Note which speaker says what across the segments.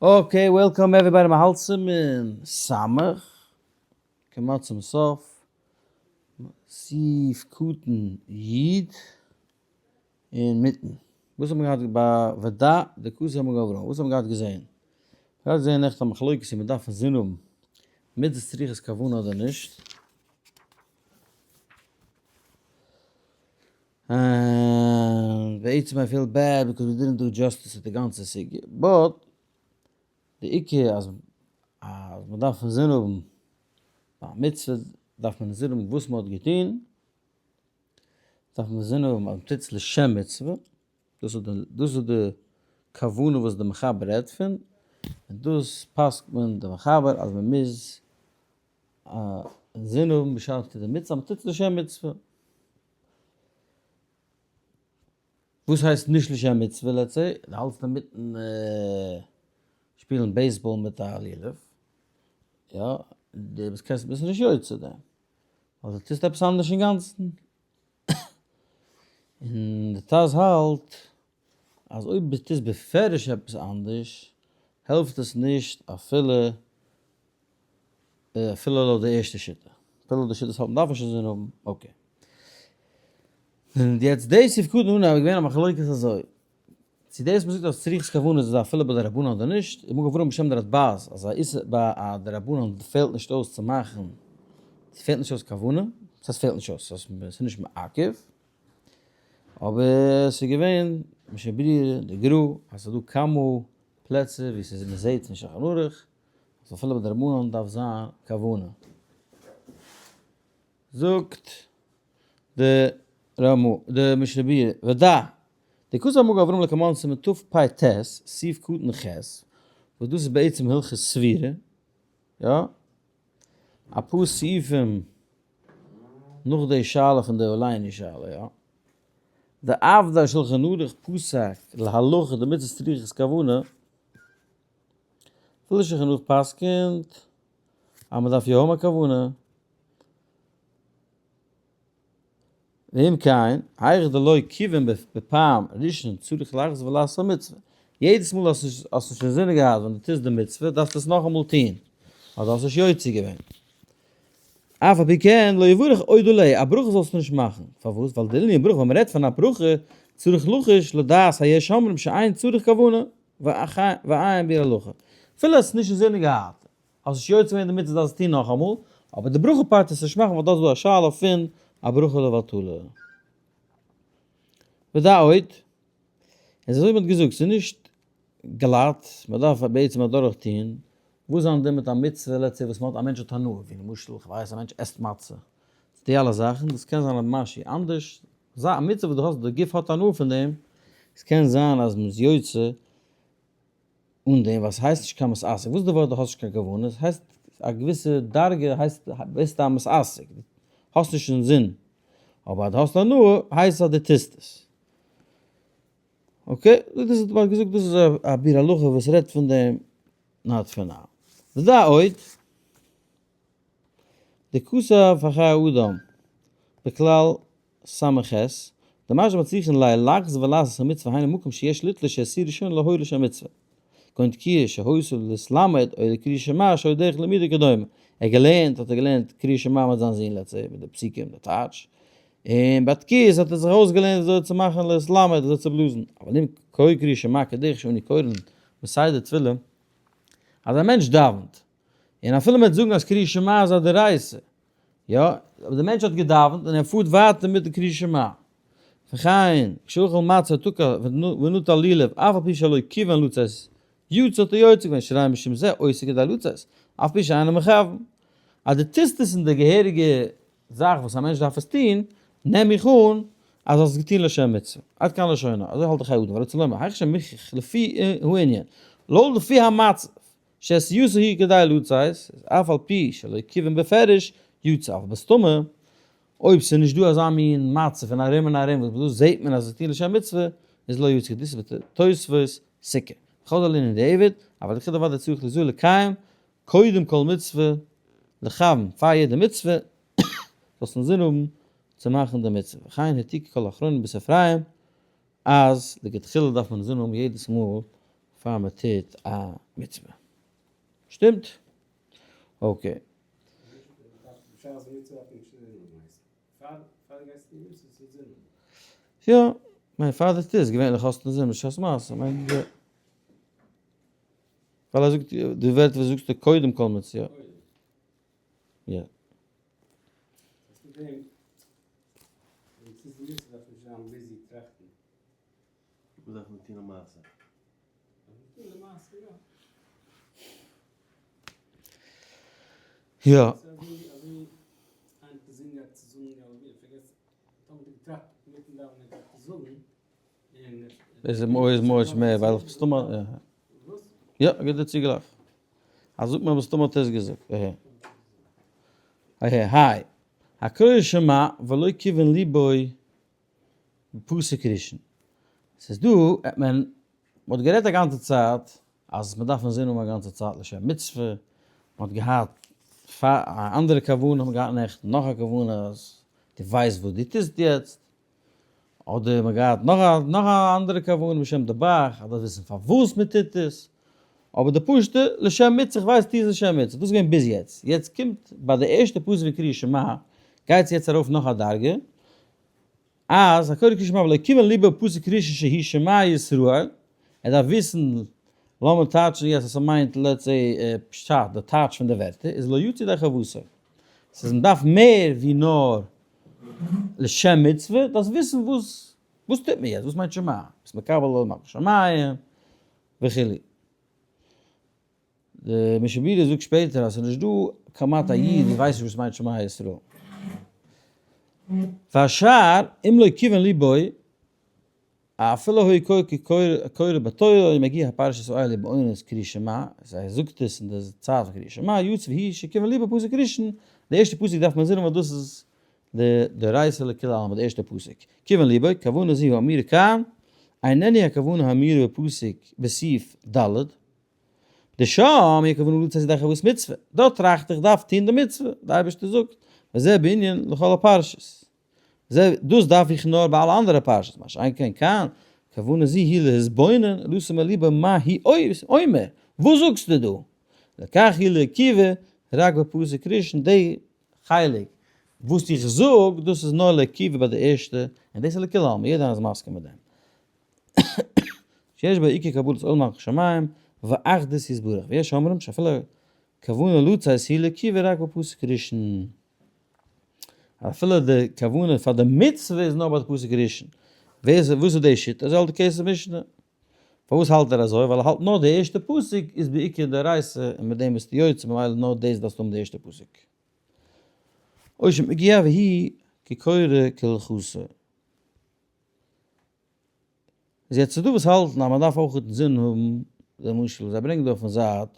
Speaker 1: Okay, welcome everybody, מ'האלט סימן סמך, כמעט צום סוף, סעיף קטן י' אינמיטן. וואס האט מען געהאט ביי ודע די כסא האט מען געווארן, וואס האט מען געהאט געזען? מ'האט געהאט געזען נעכטן א מחלוקת צו מ'דארף אינזין האבן מצות צריכות כוונה אדער נישט. און בעצם I feel bad because we didn't do justice צו די גאנצע סוגיא, but די עיקר אז אז מען דארף אינזין האבן ביי א מצוה דארף מען אינזין האבן וואס מען האט געטון, דארף מען אינזין האבן אז מען טוט עס לשם מצוה, דאס איז די דאס איז די כוונה וואס די מחבר רעדט פון, און דאס פסק'ט מען די מחבר אז מען מוז אינזין האבן בשעת מען טוט די מצוה אז מען טוט עס לשם מצוה. וואס הייסט נישט לשם מצוה? Let's say דו האלטסט אינמיטן שפילן baseball מיט א לולב, יא, דו ביסט קענסט ביסט נישט יוצא דעם, ווייל דו טוסט עפעס אנדערש אינגאנצן. און די טז האלט אז אויב דו טוסט בפירוש עפעס אנדערש העלפט עס נישט אפילו אפילו לויט די ערשטע שיטה, אפילו לויט די שיטה וואס האלט מ'דארף נישט אינזין האבן, okay. און יעצט דאס סעיף קטן אנהייב איז געווען א מחלוקת אזוי, צו דאס מ'זאגט אז צריכות כוונה איז אפילו ביי דרבנן אדער נישט, איז מגן אברהם בשם די רדבז אז א איסור ביי א דרבנן פעלט נישט אויס צו מאכן, ס'פעלט נישט אויס כוונה, וואס הייסט פעלט נישט אויס? ס'איז נישט מעכב, אבער ס'איז געווען משנה ברורה די גרא אז ס'איז דא כמה פלעצער ווי ס'איז מ'זעהט אין שולחן ערוך אז אפילו ביי דרבנן דארף זיין כוונה. זאגט די רמא די משנה ברורה ודע די כתב המגן אברהם לקמן סימן תפ"ט סעיף קטן ח' וואס דאס איז בעצם הלכות ספירה יא אפאר סעיפים נאך די שאלה פון די עלינו שאלה יא דעבדי שלחן ערוך פסק להלכה די מצות צריכות כוונה אפילו שלחן ערוך פסק'נט אז מען דארף יא האבן א כוונה ואם כן, היכא דלא כיוון בפעם ראשון צריך לחזור ולעשות מצוה. יעדעס מאל האסט נישט האסט נישט אינזין געהאט ווען דו טוסט די מצוה דארפסטו עס נאכאמאל טון, ווייל דו האסט נישט יוצא געווען. אף על פי כן לא יברך עוד עליה, א ברכה זאלסטו נישט מאכן. פארוואס? ווייל די ענין ברכה ווען מען רעדט פון א ברכה צריך לחוש לדעת היש אומרים שאין צריך כוונה ועיין ביאור הלכה. אפילו האסט נישט אינזין געהאט האסט נישט יוצא געווען די מצוה דארפסט עס טון נאכאמאל, אבער די ברכה part עס נישט מאכן ווייל דארט איז דא א שאלה פון א ברכה לבטלה. ודע עוד, איז אזוי ווי מען האט געזאגט ס'איז נישט גלאט, מען דארף בעצם אדורך טון, וואס זיין דין מיט א מצוה let's say וואס מען האט א מענטש האט הנאה, ווי למשל איך ווייס א מענטש עסט מצה, די אלע זאכן, דאס קען זיין א משהו אנדערש, אזא א מצוה וואס דו האסט די גוף האט הנאה פון דעם, עס קען זיין אז מען איז יוצא אן דעם ווייל ס'הייסט נישט קיין מתעסק, וואס איז די ווארט דו האסט נישט קיין כוונה? ס'הייסט א געוויסע דרגה הייסט ביסטו א מתעסק, האסט נישט אינזין, אבער אז דו האסט הנאה הייסט עס אז דו טוסט עס. Okay, דאס איז מ'האט געזאגט דאס איז א ביאור הלכה וואס רעדט פון דעם not for now. ודע עוד, דכתב החיי אדם בכלל ס"ח, דמה שמצריכין עליה לחזור ולעשות המצוה היינו מקום שיש ליתלה שעשי ראשון להויר לשם מצוה. כגון תקיעה שהיתה להתלמד או לקריאת שמע שהיה דרך לימודו כדומה. ער האט געלערנט האט ער געלערנט קריאת שמע מיט זיין זון let's say מיט די פסוקים די טייטש, און ביי תקיעות האט ער זיך אויסגעלערנט וויאזוי צו מאכן להתלמד וויאזוי צו בלאזן. אבל אם קורא קריאת שמע כדרך שאנו קורין בסדר תפילה, אז א מענטש דאווענט, און אפילו מען וועט זאגן אז קריאת שמע איז א דאורייתא, יא, אבער דער מענטש האט געדאווענט און ער פארט ווייטער מיט די קריאת שמע. וכן, כשאכל מצה תקע ונטל לולב אף על פי שלא כיוון לצאת, יצא האט ער יוצא געווען שהרי משום זה עושה כדי לצאת, אף פי שאינו מכוון. אז דו טוסט עס אין די געהעריגע זאך וואס א מענטש דארף עס טון, נעם איך אן אז האסט עס געטון לשם מצוה. עד כאן לשונו, אזוי האלט די חיי אדם, ורוצה לומר, היכן שמוכרח לפי הענין, לא לפי המצב. שעשייתו היא כדי לצאת, אף על פי שלא כיוון בפירוש, יצא, אבער בסתמא, אויב ס'איז נישט דא אזא מין מצב פון ארום און ארום וואס דא זעהט מען אז עס איז טון לשם מצוה, איז לא יצא, דאס איז תוספות סוכה. וכל דלענין דעביד, אבל לכתחילה ודאי צריך לזהר לקיים קודם כל מצוה, לכוון פאר יעדע מצוה, זאלסט אינזין האבן צו מאכן די מצוה, וכן העתיקו כל האחרונים בספריהם, אז לכתחילה דארף מען אינזין האבן יעדעס מאל. פאר מען טוט א מצוה. שטימט? Okay. יא, מיין פאר די טוסט געווענליך האסטו אינזין בשעת מעשה, מיין יא. ווייל ער זאגט די ווערטער וואס זאגסטו קודם כל מצוה. יא.
Speaker 2: וואס דארף מען טון למעשה?
Speaker 1: יא. איז מויז מויז מער ווייל איך מסתמא יא גיט דיר צוגלייך אז זאגט מען מסתמא האט ער עס געזאגט אהה אהה היי הקורא שמע ולא כיוון ליבו פסוק ראשון. ס'איז דא האט מען מ'האט גערעדט א גאנצע צייט אז מ'דארף אינזין האבן א גאנצע צייט לשם מצוה, מ'האט געהאט פאר א אנדערע כוונה האט מען געהאט נעכטן נאך א כוונה אז דו ווייסט וואס דו טוסט יעצט, אדער מ'האט געהאט נאך א נאך א אנדערע כוונה בשם די ב"ח אז דארפסט וויסן פארוואס מ'טוט עס, אבער די פשוטע לשם מצוה איך ווייס טו עס לשם מצוה דאס איז געווען ביז יעצט, יעצט קומט ביי די ערשטע פסוק פון קריאת שמע גייט עס יעצט ארויף נאך א דרגה, אז הקורא קריאת שמע ולא כיוון ליבו פסוק ראשון שהיא שמע ישראל, ער דארף וויסן, לאמיר טייטשן יעצט אז ס'מיינט let's say פשט, די טייטש פון די ווערטער איז לא יצא ידי חובתו, ס'איז מ'דארף מער ווי נאר לשם מצוה, דארפסט וויסן וואס וואס טוט מען יעצט, וואס מיינט שמע, ביסט מקבל עול מלכות שמים וכו'. די משנה ברורה זאגט שפעטער אז ס'איז נישט דא כמעט א איד וואס ווייסט נישט וואס מיינט שמע ישראל. והשאר אם לא כיוון ליבו אפילו היה קורא בתורה או מגיע הפרשת האלה בעונת קריאת שמע, אז ער זאגט עס אין די צייט פון קריאת שמע, יצא והוא שכיוון ליבו פסוק ראשון, די ערשטע פסוק דארף מען זינען ווייל דאס איז די דאורייתא לכולי עלמא די ערשטע פסוק, כיוון ליבו, כוונה זו האמירה כאן, איננה הכוונה האמירה בפסוק בסעיף ד', דשם היא הכוונה לצאת ידי חובת מצוה, דארט טראכט איך דארף טון די מצוה, די אייבערשטער זאגט, וזה בענין לכל הפרשות, זה דאס דארף איך נאר ביי אלע אנדערע פרשות, מה שאין כן כאן, כוונה זו היא להתבונן, לשום אל ליבו מה היא אומר, וואס זאגסטו דא? לכך היא לעכיבה רק בפסוק ראשון, די חלק וואס איך זאג דאס איז נאר לעכיבה ביי די ערשטע, און דאס איז לכולי עלמא, יעדער איז מסכים מיט דעם. שיש בה עיקר קבלת עול מלכות שמים ואחדות יתברך, ויש אומרים שאפילו כוונה לצאת היא לעכיבה רק בפסוק ראשון. אפילו די כוונה פאר די מצוה איז נאר ביי די פסוק ראשון. ווער איז וואס איז די שיטה? אזוי האלט די כסף משנה. פארוואס האלט ער אזוי? ווייל ער האלט נאר די ערשטע פסוק איז בעיקר דאורייתא און מיט דעם ביסטו יוצא ממילא נאר דאס דארפסטו האבן די ערשטע פסוק. או שמגיע והיא כקורא כהלכתו. איז יעצט ס'דא וואס האלטן אז מ'דארף אויך אינזין האבן למשל זיי ברענגען דא אויפן זייט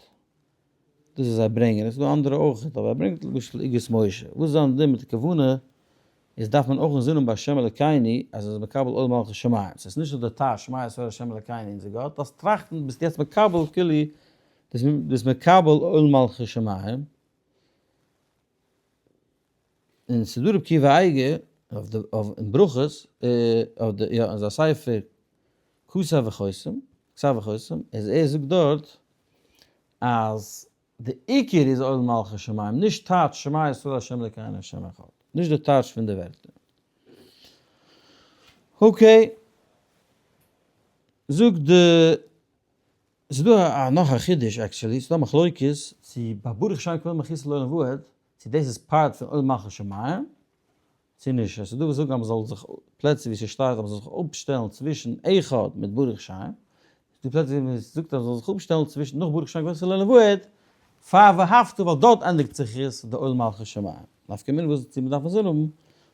Speaker 1: דאס וואס זיי ברענגען עס איז דא אנדערע אויך אבער ער ברענגט למשל אגרות משה וואס איז זיין דין מיט די כוונה איז דארף מען אויך אינזין האבן ביי השם אלקינו אז ער איז מקבל עול מלכות שמים ס'איז נישט נאר די טייטש שמע ישראל השם אלקינו אונזער גאט דארפסט טראכטן ביסט יעצט מקבל כאילו ביסט מקבל עול מלכות שמים אין סידור רבי עקיבא אייגער אויף די אויף אין ברכות אויף די יא אין זיין ספר כתב וחותם כתב וחותם איז ער זאגט דארט אז די עיקר איז עול מלכות שמים נישט טייטש שמע ישראל ה' אלקינו ה' אחד נישט די טייטש פון די ווערטער. Okay זאגט די ס'איז דא א נאך א חידוש actually, ס'איז דא מחלוקת צו ביי ברוך שם כבוד מלכותו לעולם ועד, צו דאס איז part פון עול מלכות שמים, צו נישט, עס איז דא וואס זאגן אז מ'זאל זיך, פלעצער ווי ס'שטייט אז מ'זאל זיך אפשטעלן צווישן אחד מיט ברוך שם, ס'איז דא פלעצער ווי מ'זאגט אז מ'זאל זיך אפשטעלן צווישן נאך ברוך שם כבוד מלכותו לעולם ועד, פאר ואהבת ווייל דארט ענדיגט זיך עס די עול מלכות שמים, נפקא מינה וואס צו מ'דארף אינזין האבן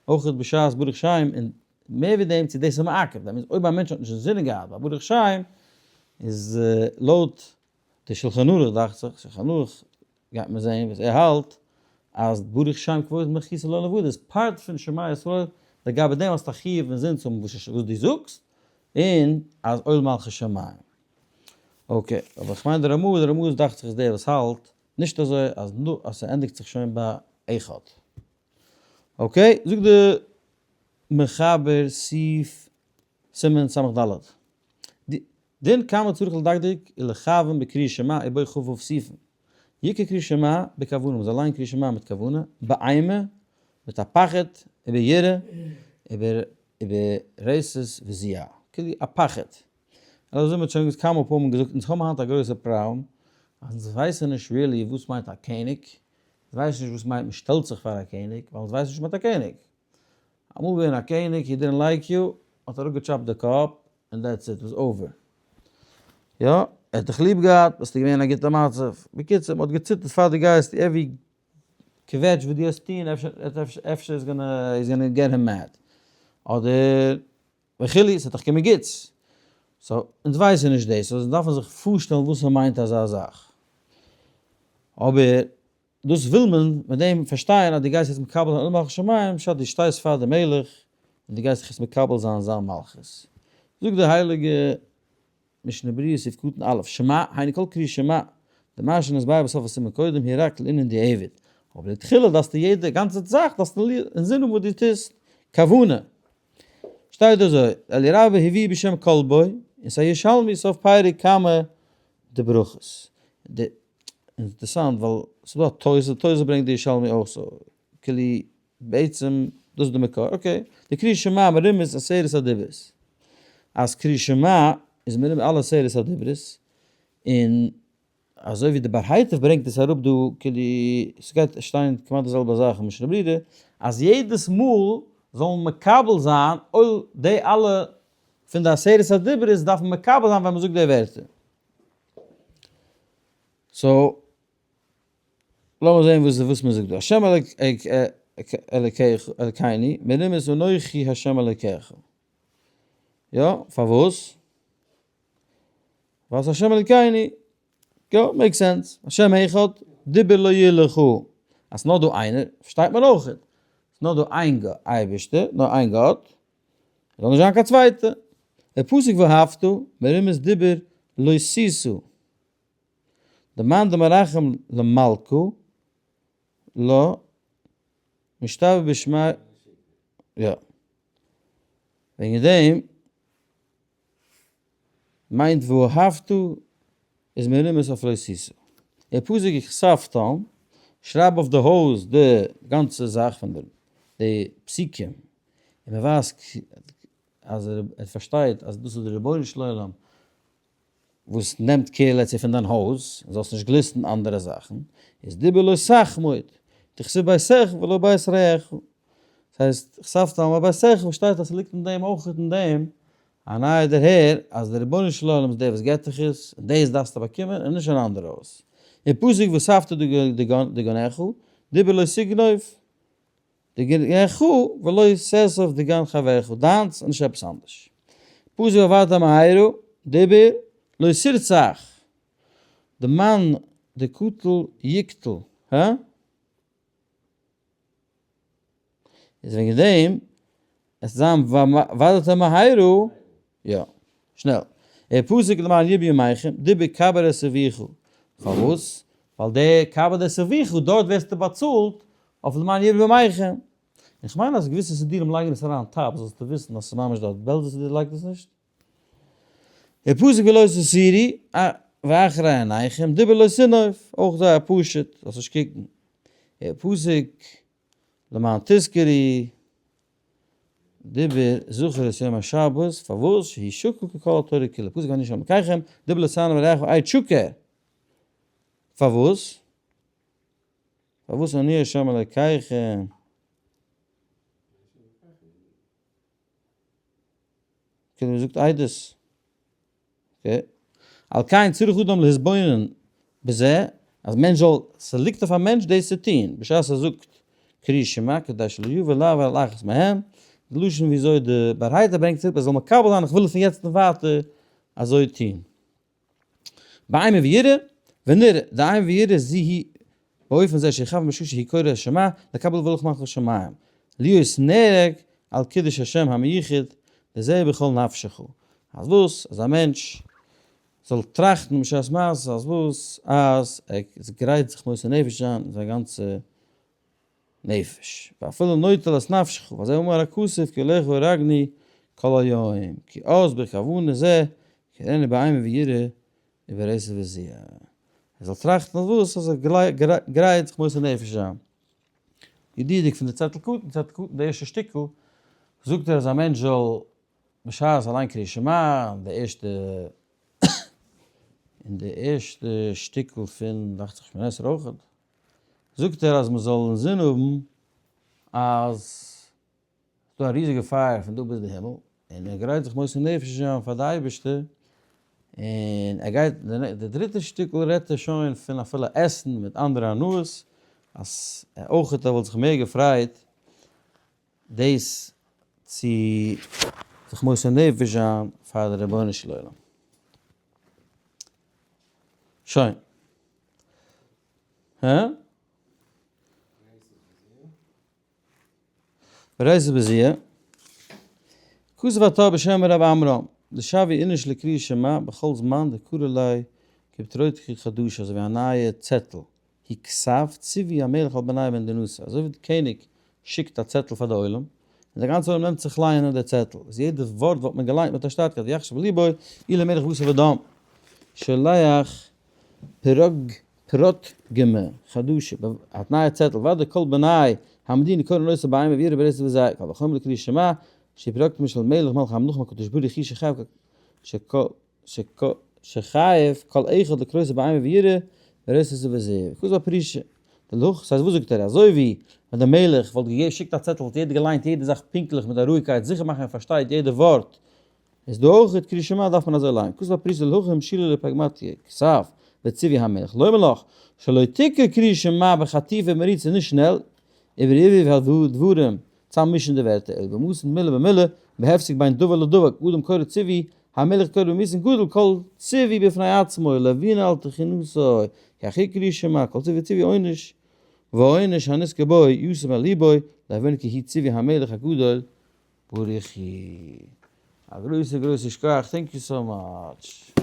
Speaker 1: אויך בשעת ברוך שם און מער ווי דעם צו דאס איז מעכב, דעם איז אויב א מענטש האט נישט אינזינען געהאט ביי ברוך שם, איז לויט די שלחן ערוך דאכט זיך, שלחן ערוך גייט מען זעהן וואס ער האלט, אז ברוך שם כבוד מלכותו לעולם ועד איז part פון שמע ישראל, לגבי דעם האסטו א חיוב אינזין צו האבן וואס דו זאגסט, און אז עול מלכות שמים. Okay, אבער איך מיין די רמא, די רמא איז דאכט זיך איז דער וואס האלט נישט אזוי אז אז ס'ענדיגט זיך שוין ביי אחד. Okay, זאגט די מחבר סעיף סימן סמך ד'. דין כמה צריך לדקדק ולכוון בקריאת שמע ובו כ"ו סעיפים. יקרא קריאת שמע בכוונה, מ'זאל ליינען קריאת שמע מיט כוונה, באימה, מיט א פחד, וביראה, וברתת וזיעה, כאילו א פחד. און אזוי מ'האט שוין כמה פעמים געזאגט, אונז האבן היינט א גרויסע פראבלעם, אז אונז ווייסן נישט really וואס מיינט א קעניג, אונז ווייסן נישט וואס מיינט מ'שטעלט זיך פאר א קעניג, ווייל אונז ווייסן נישט וואס מיינט א קעניג. אמאל געווען א קעניג, he didn't like you, האט אראפגעטשאפט די קאפ, און that's it, was over. יא, ער האט דיך ליב געהאט, ביסטו געווען אין א גוטע מצב. בקיצור, מ'האט געציטערט פאר דו גייסט, every קוועטש וואס דו האסט טון, אפשר, אפשר איז gonna, איז gonna get him mad. אדער וכו', ס'האט דאך קומען גוטס. so, אונז ווייסן נישט דאס, so אונז דארפן זיך פארשטעלן וואס ס'מיינט אזא זאך. אבער דאס וויל מען מיט דעם פארשטיין אז דו גייסט יעצט מקבל זיין עול מלכות שמים, פשט דו שטייסט פאר די מלך און דו גייסט זיך יעצט מקבל זיין זיין מלכות. זאגט די הייליגע משנה ברורה סעיף קטן א', שמע, היינו כל קריאת שמע, דמה שנתבאר בסוף הסימן קודם היא רק לענין דיעבד, אבער לתחילה דארפסטו יעדע גאנצע זאך דארפסטו אינזין האבן וואס דו טוסט, כוונה. שטייט אזוי, אלי' רבה הביא בשם כלבו, און ס'איז א ירושלמי סוף פרק כמה די ברכות. די אינטערסאנט ווייל ס'איז דא א תוס', די תוס' ברענגט די ירושלמי אויך so כאילו בעצם דאס איז די מקור, okay. די קריאת שמע מרומז עשרת הדיברות. אז קריאת שמע איז מרומז אלע עשרת הדיברות, און אזוי ווי די באר היטב ברענגט עס אראפ דא כאילו ס'גייט שטיין כמעט די זעלבע זאך אין משנה ברורה, אז יעדעס מאל זאל מען מקבל זיין אויל די אלע פון די עשרת הדיברות דארף מען מקבל זיין ווען מ'זאגט די ווערטער. so לאמיר זען וואס וואס מ'זאגט דא, השם אלקיך אלקינו מרומז אנכי השם אלקיך. יא, פארוואס? ווייל ס'איז השם אלקינו, יא, make sense, השם אחד, דיבר לא יהיה לך, אז ס'נאר דא איינער, פארשטייט מען אויך, ס'נאר דא איין אייבערשטער, נאר איין גאט, זאל נישט זיין קיין צווייטע. דער פסוק ואהבת, מרומז דיבר לא תשא, דמאן דמרחם למלכא, לא משתווה בשמי, יא, וועגן דעם מיינט ואהבת איז מרומז אויף לא תשא. דער פסוק וכתבתם, שרייב אויף די הויז די גאנצע זאך פון די פסוקים, און מען ווייזט אז ער פארשטייט אז דאס איז דער רבונו של עולם וואס נעמט care let's say פון דיין הויז, און זאלסט נישט גליסטן אנדערע זאכן, איז דיבר לא תחמוד, דכתיב ביתך ולא בית רעך. דאס הייסט, וכתבתם על ביתך וואס שטייט אז ס'ליגט אין דעם אויך אין דעם א נייע דערהער אז דער רבונו של עולם איז דער וואס געבט דיך עס, און דאס דארפסטו באקומען און נישט אן אנדערע הויז. אין פסוק ואספת דגנך, דיבר לא תגנוב דגנך ולא תאסוף דגן חברך, דיינס און נישט עפעס אנדערש. פסוק והעברת מהרה, דיבר לא תרצח, דמאן דקטל יקטל, הא? איז וועגן דעם עס זיין והעברת מהרה, יא, שנעל. ער פסוק למען ירבו ימיכם, דיבר כבד את אביך. פארוואס? ווייל די כבד את אביך, דארט ווערסטו באצאלט אויף למען ירבו ימיכם. איך מיין אז געוויסע סידורים לייגן עס אריין top, זאלסטו וויסן אז ס'איז ממש דארט. בעלזא סידור לייגט עס נישט. דער פסוק ולא תתורו ואחרי עיניכם, דיבר לא תנאף, אויך זייער פשוט, זאלסט נישט קוקן. דער פסוק למען תזכרו, דיבר זכור את יום השבת, פארוואס? שהוא שקול ככל התורה כולה, פסוק ואני ה' אלקיכם, דיבר לא תענה ברעך עד שקר, פארוואס? פארוואס אני ה' אלקיכם? כאילו מ'זאגט עדות. okay. על כן צריך אדם להתבונן בזה, אז מענטש זאל, ס'ליגט אויף א מענטש דאס צו טון, בשעת ער זאגט קריאת שמע כדי שלא יבא לעבור על אחת מהם, די לשון וויאזוי די באר היטב ברענגט עס אראפ, ער זאל מקבל זיין איך וויל פון יעצט און ווייטער אזוי טון. באימה ויראה, ונראה, דאימה ויראה זו היא באופן זה שיכוון בשעה שהוא קורא שמע, לקבל ולך מלכות שמים, להיות נהרג על קידוש השם המיוחד, וזה בכל נפשך. אז וואס? אז א מענטש זאל טראכטן בשעת מעשה אז וואס? אז ער איז גרייט זיך מוסר נפש זיין זיין גאנצע נפש, ואפילו נוטל את נפשך, וזה אמר הכתוב כי עליך הרגני כל היום, כי אז בכוונה זה. קען באימה ויראה וברתת וזיע. ער זאל טראכטן אז וואס? אז ער גרייט זיך מוסר נפש זיין. ידיעדיג פון די צעטל קטן, צעטל קטן די ערשטע שטיקל, זאגט ער אז א מענטש זאל בשעת אליין קריאת שמע, די ערשטע אין די ערשטע שטיקל פון דאכט זיך שמונה עשרה אויכעט, זאגט ער אז מען זאל אינזין האבן אז ס'דא א ריזיגע פייער פון דא ביז די הימל, און ער גרייט זיך מוסר נפש זיין פאר די אייבערשטער, און ער גייט, די דריטע שטיקל רעדט ער שוין פון אפילו עסן מיט אנדערע הנאות, אז אויכעט ער וואלט זיך מער געפרייט דאס צו זיך מוסר נפש זיין פאר די רבונו של עולם. שוין. הא? ברייתא בזיע, כתב אתה בשם רב עמרם, דשוי איניש לקריאת שמע בכל זמן דקרי ליה כבתרותקי חדשה אזוי ווי א נייע צעטל, הוא כתב ציווי המלך על בני במדינתו, אזוי ווי די קעניג שיקט א צעטל פאר די עולם, און די גאנצע עולם נעמט זיך לייענען די צעטל, איז יעדע ווארט וואלט מען געליינט מיט א שטארקייט ויחשב ליבו אילו מלך בשר ודם שולח פרג פרטגמא חדשה, א נייע צעטל, ודאי כל בני המדינה קורין אותו באימה ויראה ברסת וזיעה, קל וחומר לקריאת שמע, שהיא פרקטמא של מלך מלכי המלכים הקדוש ברוך הוא שחייב שחייב כל אחד לקרותו באימה ויראה ברתת ובזיעה, וכתב הפירוש דלהך, ס'הייסט וואס זאגט ער, אזוי ווי ווען דער מלך וואלט געשיקט א צעטל וואלט יעדער געליינט יעדע זאך פונקטליך מיט א רואיגקייט זיכער מאכן ער פארשטייט יעדע ווארט, איז דא אויך קריאת שמע דארף מען אזוי ליינען, כתב הפירוש דלהך המשילה לפרגמטיא, כתב וציווי המלך, לומר לך שלא תקרא קריאת שמע בחטיפה ומריצה נישט שנעל, ובערבוב הדברים צאממישן די ווערטער, אלא במתן מילה במילה, בהפסק בין דבר לדבר, אדם קורא ציווי המלך קורא במתן גדול כל ציווי בפני עצמו, להבין על תחינתו, כי אחי קריאת שמע, כל ציווי וציווי עונש ועונש הנזכר בו ישים על ליבו, להבין כי הוא ציווי המלך הגדול ברוך הוא. א גרויסע גרויסע שכוח, thank you so much.